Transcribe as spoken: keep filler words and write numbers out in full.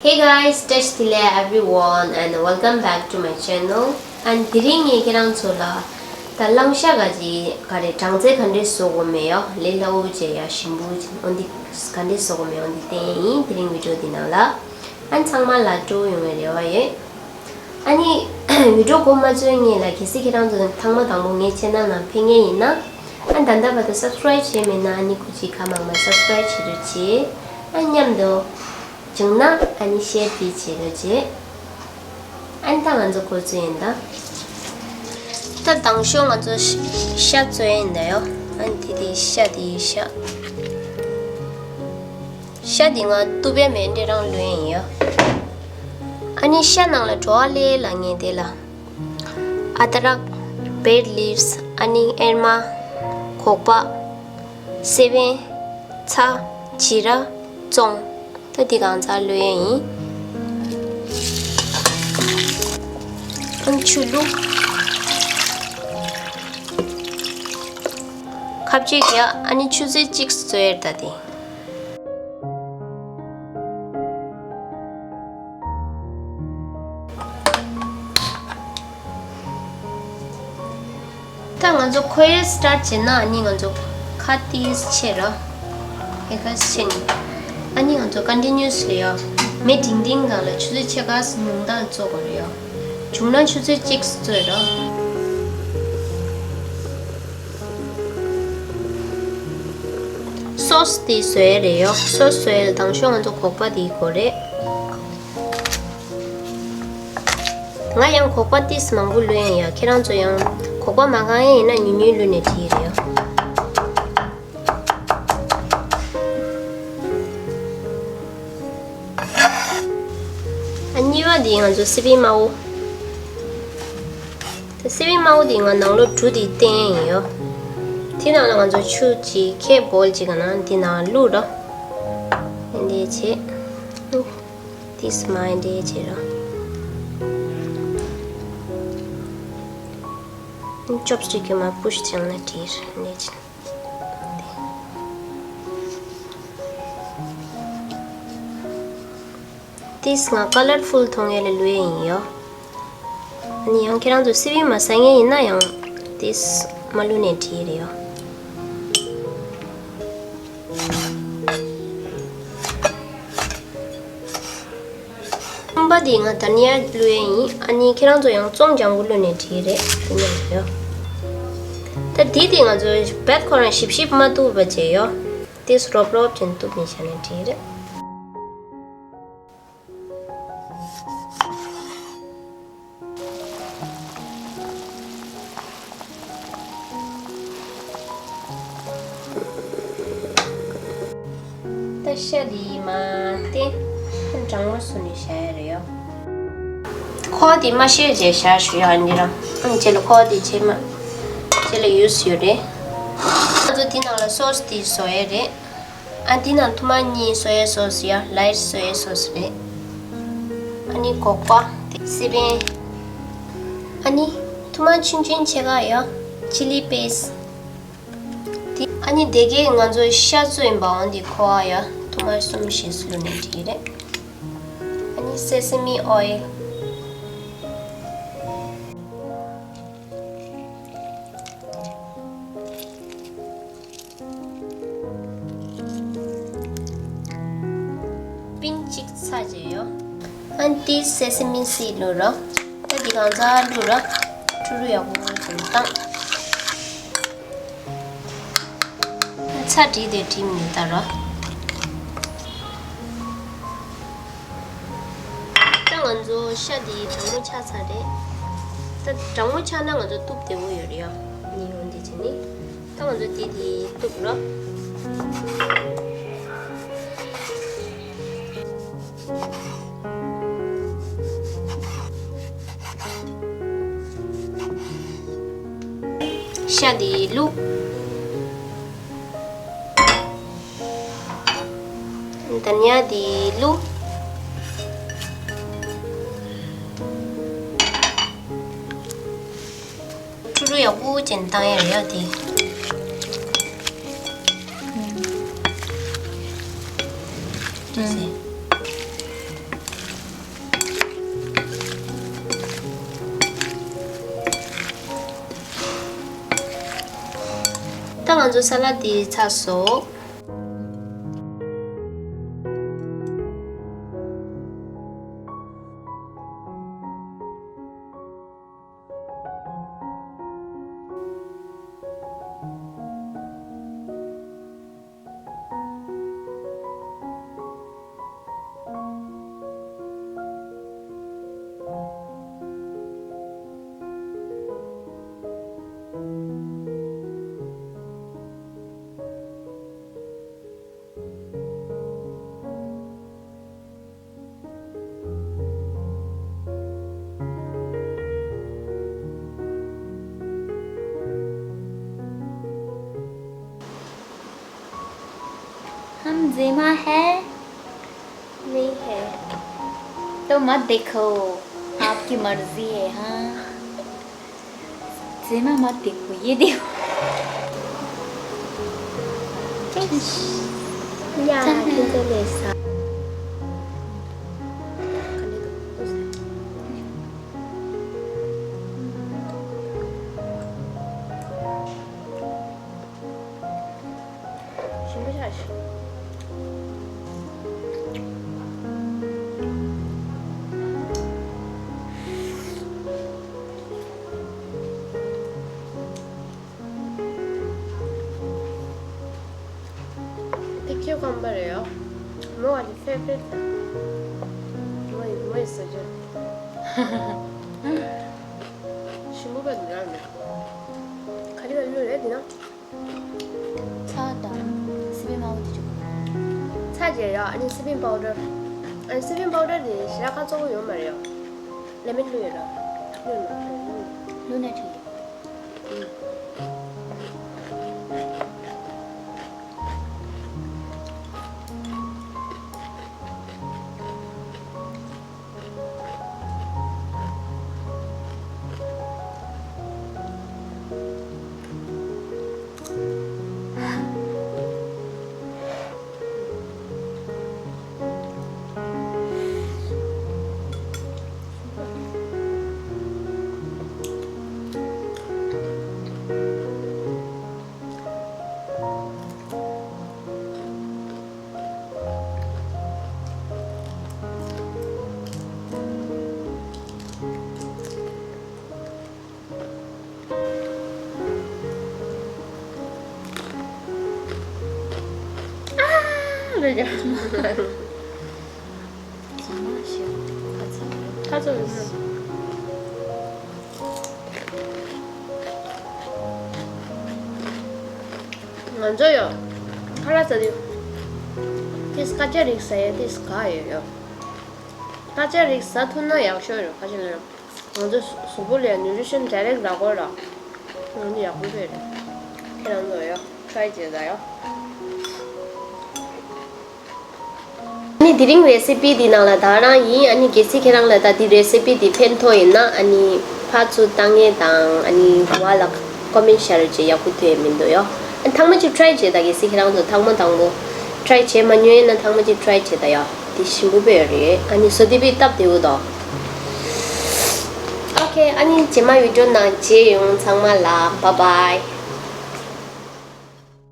Hey guys, Tashi Delek everyone and welcome back to my channel. And དེ་རིང་ངས་ཁྱེད་རང་ཚོ་ལ་ད་གླང་ཤ་ག་ཅི་ག་རེ་གྲང་ཚལ་ག་འདྲས་བཟོ་དགོས་མེད་ཡོ། ལས་སླ་བོ་བྱས་ཡ་ཞིམ་པོ་བྱས་འོ་འདི་ག་འདྲས་བཟོ་དགོས་མེད་འོ་འདི་བསྟན་ཡིན། དེ་རིང་བི་ཌིའོ་འདི་ནང་ལ་ཨ་ཚང་མ་ལ་སྤྲོ་ཡོང་བའི་རེ་བ་ཡོད། ཨ་ནི་བི་ཌིའོ་འགོ་མ་བཙུགས་སྔོན་ལ་གལ་སྲིད་ཁྱེད་རང་ཚོ་ཐེངས་མ་དང་པོ་ངའི་ཆེ་ནལ་ནང་ཕེབས་མཁན་ཡིན་ན་ཨ་ད་ལྟ་བར་དུ་སབ་སི་ཀ་རབ་བྱས་མེད་ན་ཨ་ནི་སྐུ་མཁྱེན་གང་མང་མང་སབ་སི་ཀ་རབ་བྱེད་རོགས་བྱེད། ཨ་མཉམ་དུ་བྱུང་ན་ཨ་ནི་ཤེར་དེ་བྱེད་རོགས་བྱེད། ཨ་ནི་ད་ང་ཚོ་འགོ་བཙུགས་ཡིན་ད། ད་དང་ཤོས་ང་ཚོ་ཤ་བཙོས་ཡིན་ད་ཡོ། ཨ་ནི་དེ་དེ་ཤ་དེ་ཤ། ཤ་དེ་ང་གཏུབ་པའི་མེད་འདྲེ་རང་ལོས་ཡིན་ཡོ། ཨ་ནི་ཤ་ནང་ལ་བྲོ་བ་ལས་ལ་ངེས་དེ་ལ། ཨ་དྲག་བེ་ལིབ་སི། ཨ་ནི་ཨེར་མ། ཁོག་པ། སེ་བན། ཚྭ། བྱི་ར། ཙོང་། ད་འདི་གང་ཚང་ལོས་ཡིན། ཨ་ནི་ཆུ་བླུགས། ཁ་བཅད་རྒྱག་ཨ་ནི་ཆུ་ཚོད་གཅིག་བཙོས་ཡོད་ད་དེ། ད་ང་ཚོ་ཁོ་ཡེ་སི་ཊར་ཊི་བྱེད་ན་ཨ་ནི་ང་ཚོ་ཁ་ཏིས་ཆེ་ར། ཧེ་ཁ་ཆེ་ནི། ཨ་ནི་ང་ཚོ་ཀོན་ཊི་ནིའུ་སི་ལི་ཡ། མེ་འབྲིང་འབྲིང་སྒང་ལ་ཆུ་ཚོད་ཕྱེད་ཀ་ཉུང་མཐའ་བཙོ་དགོས་རེད་ཡ། བྱུང་ན་ཆུ་ཚོད་གཅིག་བཙོས་ར། སོ་སི་དེ་བཟོ་ཡས་རེད་ཡོ། སོ་སི་བཟོ་ཡས་ལ་དང་ཤོས་ང་ཚོ་ཁོག་པ་དེ་དགོས་རེད། ང་ཡང་ཁོག་པ་ཏིས་མང་པོ་བླུགས་ཡིན་ཡ། ཁྱེད་རང་ཚོ་ཡང་ཁོག་པ་མ་གང་ཡས་ཡིན་ན་ཉུང་ཉུང་བླུགས་ནས་བྲིས་རེད་ཡོ། ཨ་གཉིས་པ་འདི་ང་ཚོ་སི་པན་དམར་པོ། ད་སི་པན་དམར་པོ་འདི་ང་ནང་ལོགས་གྲུ་འདི་བསྟན་ཡིན་ཡོ། དེ་ནང་ལ་ང་ཚོ་ཆུ་གཅིག་ཁེ་བོལ་གཅིག་ག་ན་འདི་ནང་བླུགས་རོ། འདི་བྱེད། ཏིས་མ་འདི་བྱེད་རོ། ཅོབ་སི་ཊིག་གིས་མར་པུ་ཤི་བྱས་ན་འགྲིག་རེད། འདི་བྱེད། ཏིས་ང་ཀ་ལར་ཕུལ་མཐོང་ཡས་ལ་བླུགས་ཡས་ཡིན་ཡོ། ཨ་ནི་ཡང་ཁྱེད་རང་ཚོ་སི་པན་མ་ཟ་མཁན་ཡིན་ན་ཡང་ཏིས་མ་བླུགས་ནས་འགྲིག་རེད་ཡོ། ཁུམ་པ་འདི་ང་དྷ་ནི་ཡ་བླུགས་ཡས་ཡིན། ཨ་ནི་ཁྱེད་རང་ཚོ་ཡང་ཙོང་ལྗང་གུ་བླུགས་ནས་འགྲིག་རེད། དེ་ནས་ཡོ། ད་འདི་དེ་ང་ཚོ་བད་ཁོ་རང་ཞིབ་ཞིབ་མ་གཏུབ་པ་བྱས་ཡོ། ཏིས་རོབ་རོབ་ཅན་གཏུབ་ནས་བྱས་ན་འགྲིག་རེད། ད་ཤ་འདི་མ་བསྟན་གྲང་མོ་བཟོས་ནས་བཞག་ཡ་རེད་ཡོ། ཁོ་འདི་མ་བཤད་རྗེས་བཞག་ཞུ་ཡ་འདི་རང་། ཨང་རྗེས་ལ་ཁོ་འདི་རྗེས་མ་རྗེས་ལ་ཡུས་ཡོད་རེད། ང་ཚོ་འདི་ནང་ལ་སོ་སི་འདི་བཟོ་ཡ་རེད། ཨ་འདི་ནང་ཐུར་མ་གཉིས་སོ་ཡ་སོ་སི་ཡ། ལའིཊ་སོ་ཡ་སོ་སི་རེད། ཨ་ནི་སྒོག་པ། སི་པན། ཨ་ནི་ཐུར་མ་ཆུང་ཆུང་ཕྱེད་ཀ་ཡ། ཆི་ལི་པེ་སི། དེ་ཨ་ནི་དེ་གས་ང་ཚོ་ཤ་བཙོས་ཡིན་པའང་འདི་ཁོ་ཨ་ཡ། ཐུར་མ་གསུམ་བཞི་བླུགས་ནས་འགྲིག་རེད། ཨ་ནི་སེ་སི་མི་ཨོ་ཡིལ། སྤུན་གཅིག་ཚ་བྱས་ཡོ། ཨ་ནི་སེ་སི་མི་སི་བླུགས་རོ། ད་འདི་གང་ཚ་བླུགས་རོ། ཕྲུ་རུ་ཡག་པོ་ཅན་བཏང་། ཚ་བྲིས་ཏེ་བྲིས་མི་ལྟ་རོ། ད་ང་ཚོ་ཤ་འདི་གྲང་མོ་ཆགས་ཚར་རེད། ད་གྲང་མོ་ཆགས་ན་ང་ཚོ་གཏུབ་བདེ་བོ་ཡོད་རེད་ཡ། ཉི་ཧོང་འདི་བྱས་ནི། ད་ང་ཚོ་འདི་འདི་གཏུབ་རོ། ཤ་འདི་བླུགས། དྷ་ནི་ཡ་འདི་བླུགས། ཕྲུ་གུ་ཡག་པོ་ཅན་བཏང་ཡ་རེད་ཡ་དེ། ཨུམ། ཅི་ཟེར། ང་ཚོ་ས་ལ་དེ་ཚར་སོང་། हम जेमा है, नहीं है। तो मत देखो, आपकी मर्जी है। हाँ, जेमा मत देखो, ये देखो। या, 짠। ཞིམ་པོ་ཆགས་ཤིག་དེ་ཁྱོད་ཁམས་པ་རེད་ཡོ། མོ་བ་ལི་ཕེ་ཕེ་ད། མོ་ཡི་མོ་ཡི་ཟ་རྒྱུ། ཞིམ་པོ་པ་འདི་རང་མེད། ག་རེ་ག་རེ་རེད་འདི་ན། ཚྭ་དང་སི་པན་མ་འོ་དེ་བཅུག་ཚྭ་རྗེས་ཡོ། ཨ་ནི་སི་པན་པའུ་ཌར། ཨ་ནི་སི་པན་པའུ་ཌར་དེ་ཞེ་དྲག་ཁ་ཚ་པོ་ཡོད་མ་རེད་ཡོ། ལེ་མོན་བླུགས་ཡོད་ར། བླུགས་མ་བླུགས་ན་འགྲིག་གི་ཨ་ལས་ཀྱང་ཁ་ཚ་བའི་ང་ཚོ་ཡོ། ཁ་ལག་ཟ་དུས་ཏིས་ཀ་ཅ་རིགས་ཟ་ཡ་ཏིས་ག་ཡོད་ཡོ། ཀ་ཅ་རིགས་ཟ་ཐུབ་ན་ཡག་ཤོས་རེད། ཁ་ཅ་ལ་ང་ཚོ་གཟུགས་པོ་ལ་ནུ་ཊི་རི་ཤན་ཌའི་རེག་ཊི་རག་གོ་ར། ང་ཚོ་ཡག་པོ་རེད། ཁྱེད་རང་ཚོ་ཡོ་ཊི་རའི་བྱེད་ད་ཡོ། ཨ་ནི་དེ་རིང་རེ་སི་པི་འདི་ནང་ལ་ད་རང་ཡིན། ཨ་ནི་གལ་སྲིད་ཁྱེད་རང་ལ་ད་འདི་རེ་སི་པི་འདི་ཕན་ཐོགས་ཡིན་ན། ཨ་ནི་ཕར་ཚུར་བཏང་ཡས་དང་། ཨ་ནི་འདི་བ་ལ་ཀོ་མེན་ཊི་ཤར་བྱེད་ཡག་པོ་ཐུབ་ཡས་མི་འདུག་ཡོ། ཨ་ནི་ཐེངས་མ་གཅིག་ཊི་རའི་བྱེད་ད། གལ་སྲིད་ཁྱེད་རང་ཚོ་ཐེངས་མ་དང་པོ་ཊི་རའི་བྱེད་མ་མྱོང་ཡིན་ན་ཐེངས་མ་གཅིག་ཊི་རའི་བྱེད་ད་ཡོ། འདི་ཞིམ་པོ་དཔེ་རེད། ཨ་ནི་བཟོ་དེ་བི་སྟབས་བདེ་བོ་འདུག་ཨོ་ཁེ། ཨ་ནི་རྗེས་མ་བི་ཌི་ཡོ་ནང་མཇལ་ཡོང་། ཚང་མ་ལ་བཱའི་བཱའི།